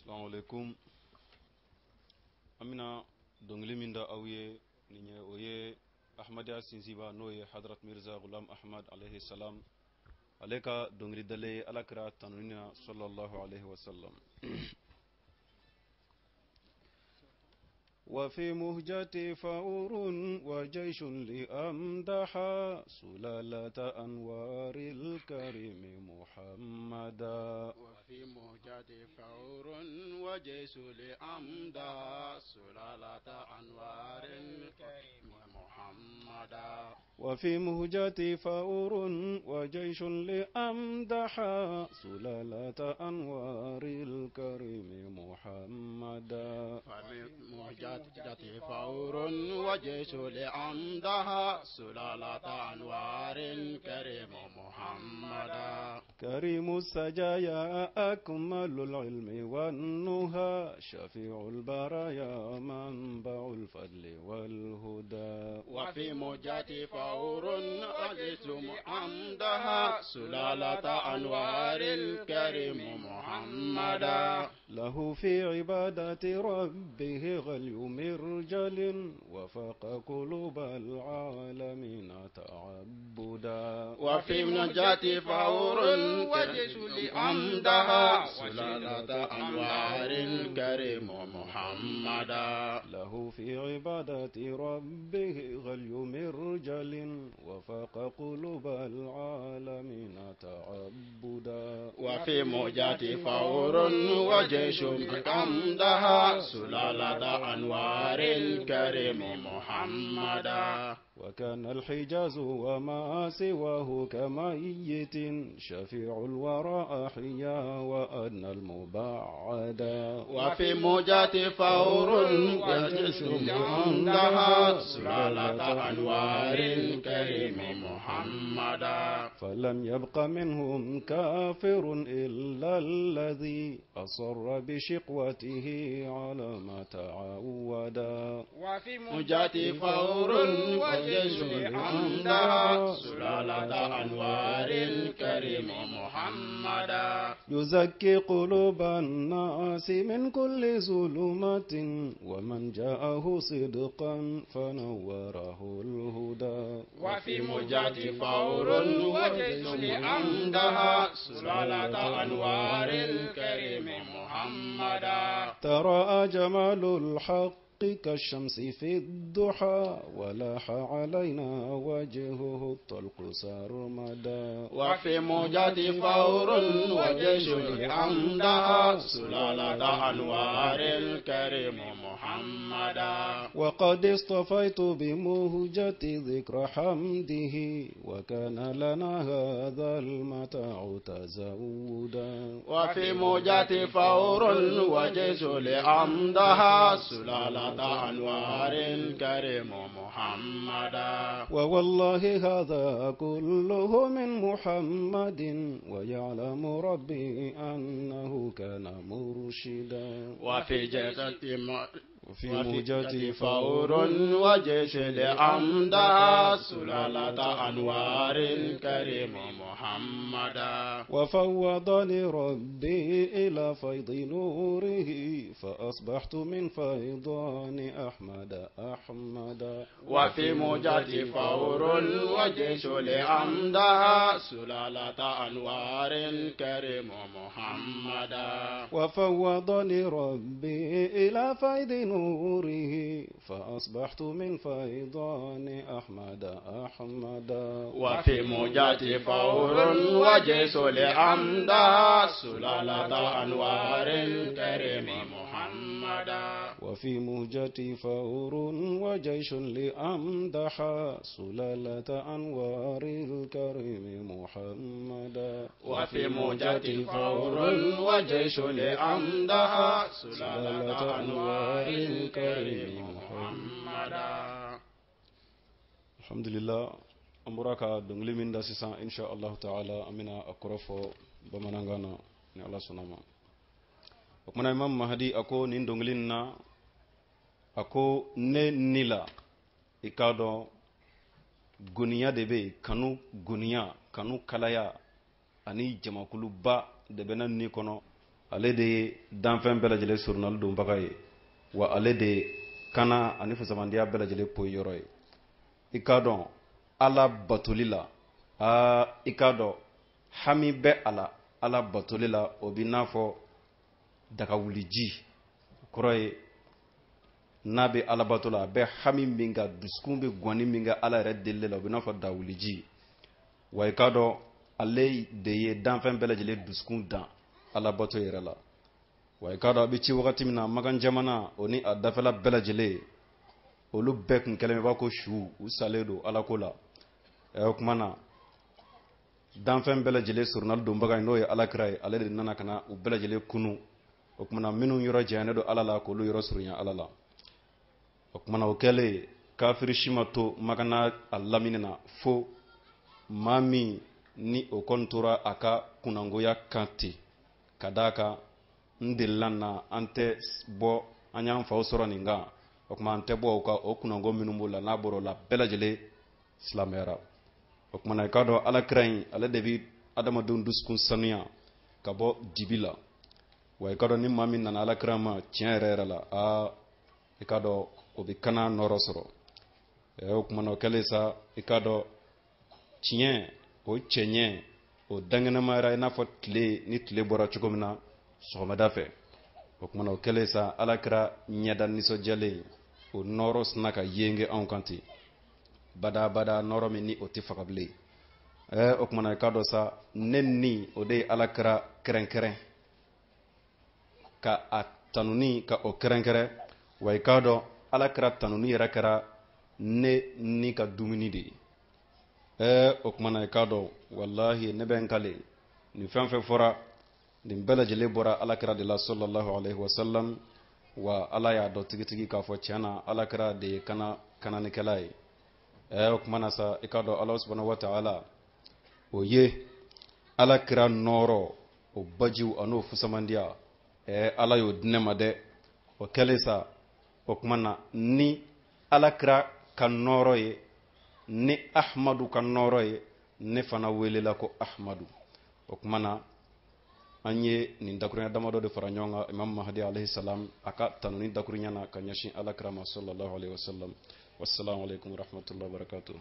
Assalamu alaikum. An bɛna dɔnkili min da aw ye nin ye, o ye Ahmadiyya sinsinba, n'o ye Hadrat Mirza Ghulam Ahmad alayhi salam, ale ka dɔnkili dalen ye Ala kira tanuni na, sallallahu alaihi wasallam. وفي مهجتي فور وجيش لأمدحا سلالة أنوار الكريم محمدا. وفي مهجتي فور وجيش لأمدحا سلالة أنوار الكريم محمدا. وفي مهجتي فور وجيش لأمدحا سلالة أنوار الكريم محمدا. وفي مهجتي فور وجيش لأمدحا سلالة أنوار الكريم محمدا. كريم السجايا أكمل العلم والنهى، شفيع البرايا منبع الفضل والهدى. وفي مهجتي فور وجيش لأمدحا سلالة أنوار الكريم محمدا. له في عبادة ربه غلي مرجل، وفاق قلوب العالمين تعبدا. وفي مهجتي فور وجيش لأمدحا سلالة أنوار الكريم محمدا. له في عبادة ربه غلي مرجل، وفاق قلوب العالمين تعبدا. وفي مهجتي فور وجيش لأمدحا سلالة أنوار الكريم محمدا. وكان الحجاز وما سواه كميت، شفيع الورى أحيا وأدنى المبعدا. وفي مهجتي فور وجيش لأمدحا سلالة أنوار الكريم محمدا. فلم يبق منهم كافر إلا الذي أصر بشقوته على ما تعودا. وفي مهجتي فور وجيش لأمدحا سلالة أنوار الكريم محمدا. يزكي قلوب الناس من كل ظلمات، ومن جاءه صدقا فنوره الهدى. وفي مهجتي فور وجيش لأمدحا سلالة أنوار الكريم محمدا. ترى جمال الحق كالشمس في الضحى، ولاح علينا وجهه الطلق سرمدا. وفي مهجتي فور وجيش لأمدحا سلالة أنوار الكريم محمدا. وقد اصطفيت بمهجتي ذكر حمده، وكان لنا هذا المتاع تزودا. وفي مهجتي فور وجيش لأمدحا سلالة أنوار الكريم محمدا. ووالله هذا كله من محمد، ويعلم ربي أنه كان مرشدا. وفي وفي مهجتي فور وجيش لأمدحا سلالة أنوار الكريم محمدا. وفوضني ربي إلى فيض نوره، فأصبحت من فيضان أحمد أحمدا. وفي مهجتي فور وجيش لأمدحا سلالة أنوار الكريم محمدا. وفوضني ربي إلى فيض نوره، فأصبحت من فيضان أحمد أحمدا. وفي مهجتي فور وجيش لأمدحا سلالة أنوار الكريم محمدا. وفي مهجتي فور وجيش لأمدحا سلالة أنوار الكريم محمدا. وفي مهجتي فور وجيش لأمدحا سلالة أنوار الكريم محمدا. الحمد لله. An bɔra ka dɔnkili min da sisan, insha Allah ta'ala, an bɛna a kɔrɔ fɔ bamanankan na ni Ala sɔnna ma. O kumana Imam Mahdi a ko nin dɔnkili in na, a ko ne ni la, i k'a dɔn goniya de bɛ yen, kanu goniya, kanu kalaya ani jamakuluba de bɛ na ni kɔnɔ. Ale de ye danfɛn bɛɛ lajɛlen surunali donbaga ye, wa ale de ye kana ani fusamandiya bɛɛ lajɛlen poyi yɔrɔ ye. I k'a dɔn Ala batoli la, aa, i k'a dɔn hami bɛ a la Ala batoli la, o b'i n'a fɔ dagawuliji kɔrɔ ye. N'a bɛ Ala bato la, a bɛ hami min kan, dusukun bɛ gɔnni min kɛ Ala yɛrɛ delili la, o bɛ n'a fɔ dawuliji. Wa i k'a dɔn ale de ye danfɛn bɛɛ lajɛlen dusukun dan Ala bato yɛrɛ la. Wa i k'a dɔn a bɛ ci wagati min na, Makan jamana o ni a dafɛla bɛɛ lajɛlen, olu bɛɛ kun kɛlen bɛ ko su, u salen don Ala ko la. O tuma na, danfɛn bɛɛ lajɛlen surunali donbaga in, n'o ye Ala kira ye, ale de nana ka na u bɛɛ lajɛlen kunu. O tuma na, minnu yɔrɔ janyalen don Ala la, k'olu yɔrɔ surunya Ala la. O tuma na, o kɛlen, kafiri si ma to Makan n'a a lamini na fo maa min ni o kɔni tora a ka kunnangoya kan ten, ka d'a kan n delila na, an tɛ bɔ, an y'an faw sɔrɔ nin kan, o tuma an tɛ bɔ o kan. O kunnango minnu b'o la, n'a bɔra o la, bɛɛ lajɛlen silamɛyara. O tuma na, i k'a dɔn Ala kira in, ale de bɛ adamadenw dusukun sanuya ka bɔ dibi la. Wa i k'a dɔn ni maa min nana Ala kira ma tiɲɛ yɛrɛ yɛrɛ la, aa, i k'a dɔn o bɛ kana nɔrɔ sɔrɔ. O tuma na, o kɛlen sa, i k'a dɔn tiɲɛ o cɛɲɛ o dankɛnɛmayara i n'a fɔ tile ni tile bɔra cogo min na sɔgɔmada fɛ. O tuma na, o kɛlen sa, Ala kira ɲɛda nisɔndiyalen, o nɔɔrɔ sina ka yenge anw kan ten badabada, nɔɔrɔ min ni o tɛ faga bilen. O tuma na, i k'a dɔn sa, ne ni o de ye Ala kira kɛrɛnkɛrɛn ka a tanuni ka o kɛrɛnkɛrɛn. Wa i k'a dɔn Ala kira tanuni yɛrɛ kɛra ne ni ka dumuni de ye. O tuma na, i k'a dɔn walahi, ne bɛ n kale, nin fɛn fɛn fɔra, nin bɛɛ lajɛlen bɔra Ala kira de la, sallallahu alaihi wasallam. Wa Ala y'a dɔn tigitigi k'a fɔ tiɲɛ na, Ala kira de ye kana kananikɛla ye. O tuma na sa, i k'a dɔn Ala subhanahu wa ta'ala o ye Ala kira nɔɔrɔ o bajiw an'o fusamandiya, Ala y'o di ne ma dɛ. O kɛlen sa, o tuma na, ni Ala kira ka nɔɔrɔ ye, ni Ahmadu ka nɔɔrɔ ye, ne fana welela ko Ahmadu. O tuma na, an ye nin dakurunya damadɔ de fara ɲɔgɔn kan Imam Mahadi alayhi salam a ka tanuni dakurunya na ka ɲɛsin Ala kira ma, sallallahu alaihi wasallam. Wassalamu alaikum warahmatullahi wabarakatuh.